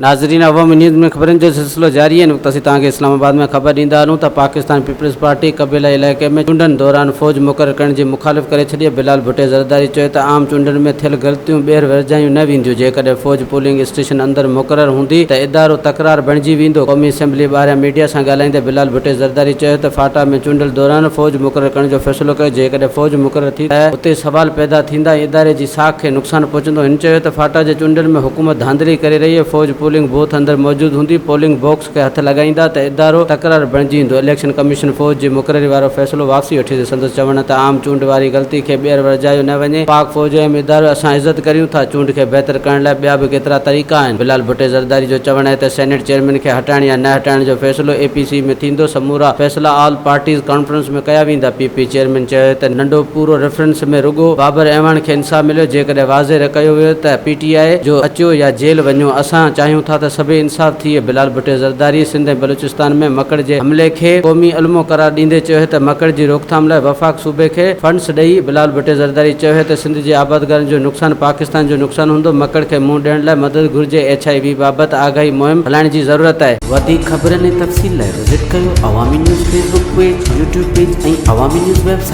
ناظرين عوامي نيوز ۾ خبرن جو سلسلو جاري آهي. هن وقت اسين توهان کي اسلام آباد مان خبر ڏيندا هلون ته پاڪستان پيپلز پارٽي قبيلائي علائقي ۾ چونڊن دوران فوج مقرر ڪرڻ جي مخالف ڪري ڇڏي. بلال ڀٽي زرداري چيو ته عام چونڊن ۾ ٿيل غلطيون ٻيهر ورجايون نه وينديون، جيڪڏهن فوج پولنگ اسٽيشن اندر مقرر هوندي ته ادارو تڪرار بڻجي ويندو. قومي اسيمبلي ٻاهريان ميڊيا سان ڳالهائيندي بلال ڀٽي زرداري چيو ته فاٽا ۾ چونڊل دوران فوج مقرر ڪرڻ جو فيصلو ڪيو، جيڪڏهن فوج مقرر ٿي ته اتي سوال پيدا ٿيندا ۽ اداري جي ساک کي نقصان پهچندو. هن چيو ته فاٽا جي چونڊن ۾ حڪومت ڌانڌلي ڪري رهي آهي، فوج پولنگ بوٿ اندر موجود هوندي، پولنگ باڪس کي هٿ لڳائيندا ته ادارو تڪرار بڻجي ايندو، اليڪشن ڪميشن فوج جي مقرري وارو فيصلو واپسي وٺي ته سندس چوڻ ته عام چونڊ واري غلطي کي ٻيهر ورجايو نه وڃي، پاڪ فوج اهم ادارو آهي، اسان عزت ڪريون ٿا، چونڊ کي بهتر ڪرڻ لاء ٻيا به ڪيترا طريقا آهن. بلال ڀٽي زرداري جو چوڻ آهي ته سينيٽ چيئرمين کي هٽائڻ يا نه هٽائڻ جو فيصلو اي پي سي ۾ ٿيندو، سمورا فيصلا آل پارٽيز ڪانفرنس ۾ ڪيا ويندا، پي پي چيئرمين چيو ته ننڍو پورو ريفرنس ۾ رڳو بابر اعواڻ کي انصاف مليو، جيڪڏهن واضح ڪيو ويو ته پي ٽي آء جو اچو يا جيل وڃو، اسان چاهيون ٿا ته سڀئي انصاف ٿئي، بلال ڀٽي زرداري سنڌ ۽ بلوچستان ۾ مڪڙ جي حملي کي قومي الميو قرار ڏيندي چيو ته مڪڙ جي روڪٿام لاء وفاق صوبي کي فنڊز ڏئي، بلال ڀٽي زرداري چيو ته سنڌ جي آبادگارن جو نقصان پاڪستان جو نقصان هوندو، مڪڙ کي منهن ڏيڻ لاء مدد گهرجي، ايڇ I V بابت آگاهي مهم هلائڻ جي ضرورت آهي. وڌيڪ خبرن ۽ تفصيل لاء وزٽ ڪيو Awami news Facebook page, YouTube page ۽ Awami news website.